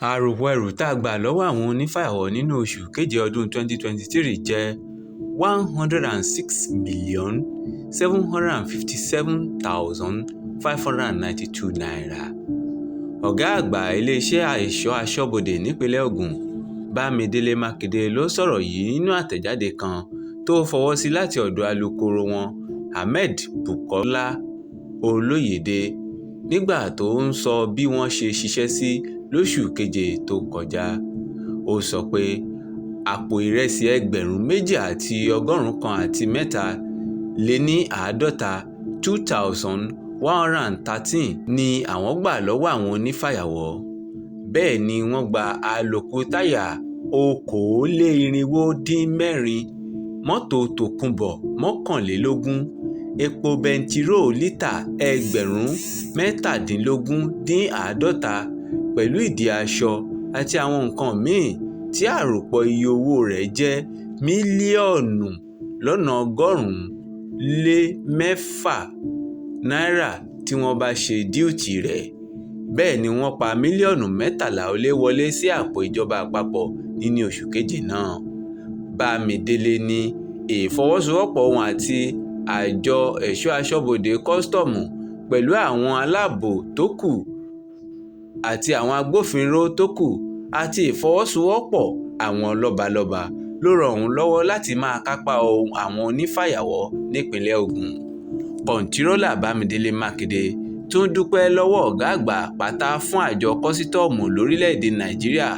Àròpọ̀ ẹrù tá a gbà lọ́wọ́ àwọn onífàyàwọ́ nínú oṣù keje ọdún 2023 jẹ́ ₦106,757,592. Ọ̀gá àgbà iléeṣẹ́ ẹ̀ṣọ́ aṣọ́bodè nípìnlẹ̀ Ògùn, Bámidélé Mákindé ló sọ̀rọ̀ yìí nínú àtẹ̀jáde kan tó fọwọ́ sí láti ọ̀dọ̀ alukoro wọn, Ahmed Bùkọ́lá Olóyèdé, nígbà tó ń sọ bí wọ́n ṣe ṣiṣẹ́ sí lóṣù keje tó kọjá. Ó sọ pé àpò ìrẹsì ẹgbẹ̀rún 2,153 2,113 ni àwọn gbà lọ́wọ́ àwọn onífàyàwọ́. Bẹ́ẹ̀ ni wọ́n gba àlòkù táyà 4,416, mọ́tò tòkunbọ̀ 21, epo bẹntiróò lítà ẹgbẹ̀rún 47 pẹ̀lú ìdí aṣọ àti àwọn nǹkan míì tí àròpọ̀ iye owó rẹ̀ jẹ́ mílíọ̀nù 196 náírà tí wọ́n bá ṣe díùtì rẹ̀. Bẹ́ẹ̀ ni wọ́n pa mílíọ̀nù 13 ó lé wọlé sí àpò ìjọba àpapọ̀ nínú oṣù keje náà. Bámidélé ní ìfọwọ́sowọ́pọ̀ òun àti àjọ ẹ̀ṣọ́ aṣọ́bodè kọ́sítọ́ọ̀mù pẹ̀lú àwọn aláàbò tó kù àti àwọn agbófinró tó kù àti ìfọwọ́sowọ́pọ̀ àwọn lọ́balọ́ba ló ran òun lọ́wọ́ láti máa kápá àwọn onífàyàwọ́ nípìnlẹ̀ Ògùn. Kọ̀ńtírólà Bámidélé Mákindé tún dúpẹ́ lọ́wọ́ ọ̀gá àgbà pátá fún àjọ kọ́sítọ́ọ̀mù lórílẹ̀-èdè Nàìjíríà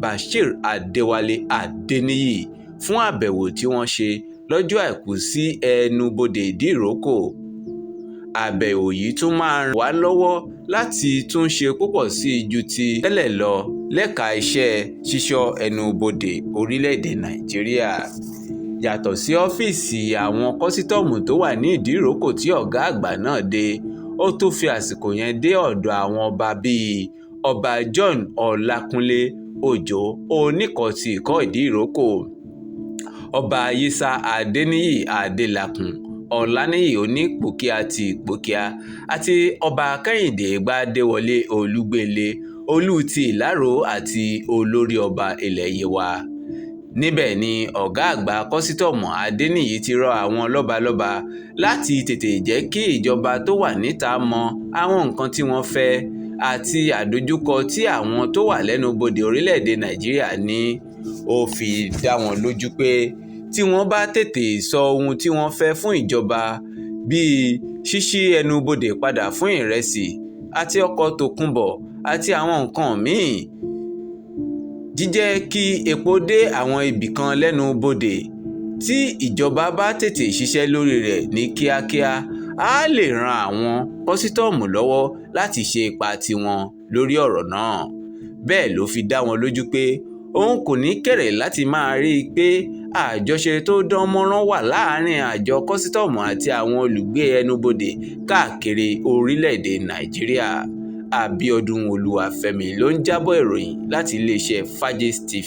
Bashir Adéwálé Adéníyì fún àbẹ̀wò tí wọ́n ṣe lọ́jọ́ Àìkú sí ẹnubodè Ìdíròkọ. Àbẹ̀wò yìí tún máa ràn wá lọ́wọ́ láti tún ṣe púpọ̀ sí i ju ti tẹ́lẹ̀ lọ lẹ́ka iṣẹ́ ṣíṣọ́ ẹnubodè orílẹ̀-èdè Nàìjíríà. Yàtọ̀ sí ọ́fíìsì àwọn kọ́sítọ́ọ̀mù tó wà ní Ìdíròkọ tí ọ̀gá àgbà náà dé, ó tún fi àsìkò yẹn dé ọ̀dọ̀ àwọn ọba bíi Ọba John Ọlákúnlé Òjó Oníkọ̀ọ́ ti Ìkọ́ Ìdírókò, Ọba Yísà Adéníyì Adélakùn Ọláníyì Onípòkíà ti Ìpókíà àti Ọba Kẹ́hìndé Gbádéwọlé Olúgbénlé Olú ti Ìlaró àti olórí ọba ilẹ̀ Yewa. Níbẹ̀ ni ọ̀gá àgbà kọ́sítọ́ọ̀mù Adéníyì ti rọ àwọn lọ́balọ́ba láti tètè jẹ́ kí ìjọba tó wà níta mọ àwọn nǹkan tí wọ́n fẹ́ àti àdojúkọ tí àwọn tó wà lẹ́nubodè orílẹ̀-èdè Nàìjíríà ní. Ó fi dá wọn lójú pé tí wọ́n bá tètè sọ ohun tí wọ́n fẹ́ fún ìjọba bíi ṣíṣí ẹnubodè padà fún ìrẹsì àti ọkọ̀ tòkunbọ̀ àti àwọn nǹkan míì, jíjẹ́ kí epo dé àwọn ibìkan lẹ́nu bodè, tí ìjọba bá tètè ṣiṣẹ́ lórí rẹ̀ ní kíákíá, á lè ran àwọn kọ́sítọ́ọ̀mù lọ́wọ́ láti ṣe ipa tiwọn lórí ọ̀rọ̀ náà. Bẹ́ẹ̀ ló fi dá wọn lójú pé òun kò ní kẹ̀rẹ̀ láti máa rí i pé àjọṣe tó dán mọ́rán wà láàárín àjọ kọ́sítọ́ọ̀mù àti àwọn olùgbé ẹnubodè káàkiri orílẹ̀-èdè Nàìjíríà. Abíọ́dún Olúwafẹ́mi ló ń jábọ̀ ìròyìn láti iléeṣẹ́ Fájì TV.